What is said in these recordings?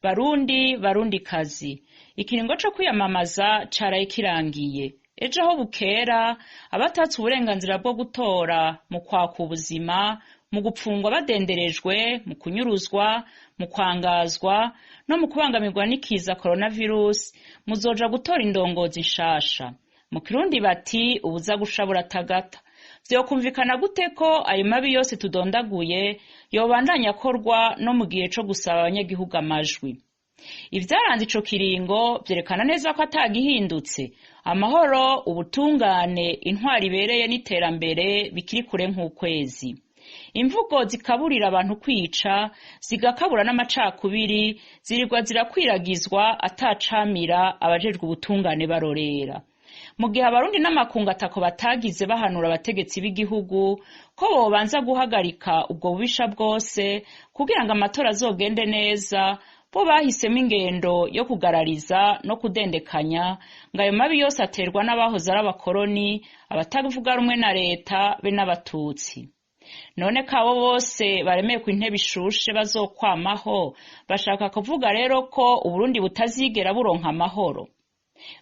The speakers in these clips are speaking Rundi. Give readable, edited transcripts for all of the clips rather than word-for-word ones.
Barundi, Barundikazi, ikiringo co kwiyamamaza caraye kirangiye. Ejo aho bukera, abatatse uburenganzira bwo gutora mu kwaka ubuzima, mu gupfungwa badenderejwe, mu kunyuruzwa, mu kwangazwa no mu kubangamirwa n'ikiza coronavirus, muzoja gutora indongozi nshasha. Mu Kirundi bati ubuza gusha buratagata. Vyokumvikana gute ko ayo mabi yose tudondaguye yobandanya akorwa no mu gihe co gusaba abanyagihugu amajwi? Ivyaranze ico kiringo vyerekana neza ko atagihindutse. Amahoro, ubutungane, intwaro ibereye n'iterambere bikiri kure nk'ukwezi. Imvugo zikaburira abantu kwica, zigakabura n'amacakubiri, zirirwa zirakwiragizwa atacamira abajejwe ubutungane barorera. Mu gihe Abarundi n'amakungu atako batagize bahanura abategetsi b'igihugu ko bobanza guhagarika ubwo bubisha bwose kugira ngo amatora azogende neza, bo bahisemo ingendo yo kugarariza no kudendekanya ngo ayo mabi yose aterwa n'abahoze ari abakoroni, abatavuga rumwe na leta be n'abatutsi. None ko abo bose baremeye ku intebe ishushe bazokwamaho, bashaka kuvuga rero ko Uburundi butazigera buronka amahoro.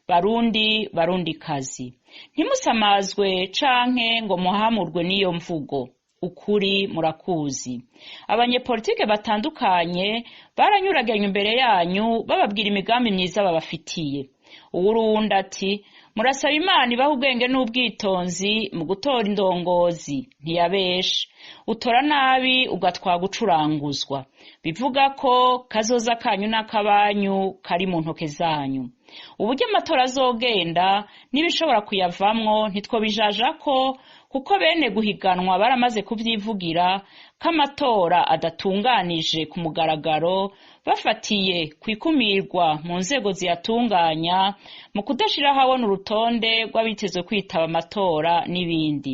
Barundi, Barundikazi, ntimusamazwe canke ngo muhamurwe n'iyo mvugo. Ukuri murakuzi. Abanyepolitike batandukanye baranyuraganye imbere yanyu bababwira imigambi myiza babafitiye. Uwurundi ati murasaba Imana ibahe ubwenge n'ubwitonzi mu gutora indongozi, ntiyabeshe. Utora nabi ugatwaga gucuranguzwa. Bivuga ko kazoza kanyu n'akabanyu kari mu ntoke zanyu. Uburyo amatora azogenda n'ibishobora kuyavamwo ntitwobijaja ko, kuko bene guhiganwa baramaze kuvyivugira ko amatora adatunganije ku mugaragaro, bafatiye kwikumirwa mu nzego ziyatunganya, mu kudashira ahabona urutonde rw'abitezwe kwitaba amatora n'ibindi.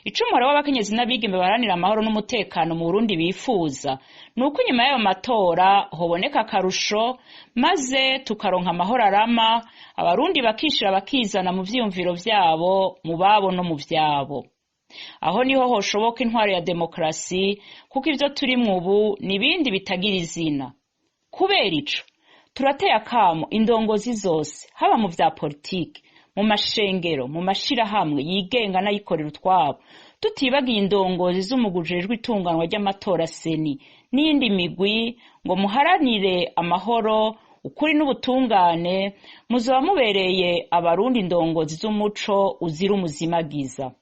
Ico umubare w'abakenyezi n'abigeme baharanira amahoro n'umutekano mu Burundi bifuza ni uko inyuma y'ayo matora hoboneka akarusho, maze tukaronka amahoro arama, Abarundi bakishira bakizana mu vyiyumviro vyabo, mu babo no mu vyabo. Aho niho hoshoboka intwaro ya demokarasi, kuko ivyo turimwo ubu ni ibindi bitagira izina. Kubera ico, turateye akamo indongozi zose, haba mu vya politike, mu mashengero, mu mashirahamwe yigenga n'ayikorera utwabo, tutibagiye indongozi z'umugwi ujejwe itunganwa ry'amatora seni n'iyindi migwi, ngo muharanire amahoro, ukuri n'ubutungane, muzoba mubereye Abarundi indongozi z'umuco uzira umuzimagiza.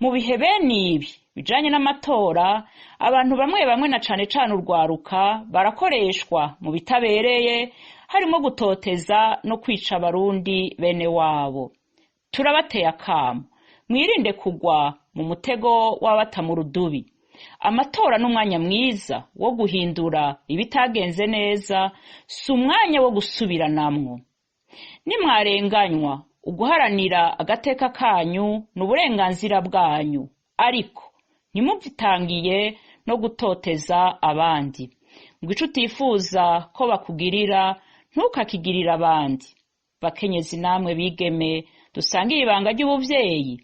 Mu bihe bene ibi bijanye n'amatora, abantu bamwe bamwe na cane cane urwaruka barakoreshwa mu bitabereye, harimo gutoteza no kwica Abarundi bene wabo. Turabateye akamo, mwirinde kugwa mu mutego w'abata mu rudubi. Amatora n'umwanya mwiza wo guhindura ibitagenze neza, si umwanya wo gusubiranamwo. Nimwarenganywa, uguharanira agateka kanyu ni uburenganzira bwanyu, ariko ntimuvyitangiye no gutoteza abandi. Ngo ico utifuza ko bakugirira ntukakigirire abandi. Bakenyezi namwe bigeme dusangiye ibanga ry'ubuvyeyi,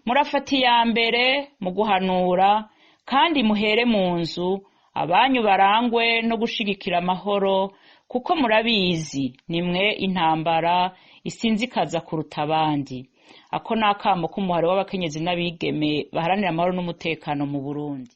murafata iya mbere mu guhanura kandi muhere mu nzu, abanyu barangwe no gushigikira amahoro, kuko murabizi nimwe intambara isinzikaza kuruta abandi. Ako ni akamo k'umuhari w'abakenyezi n'abigeme baharanira amahoro n'umutekano mu Burundi.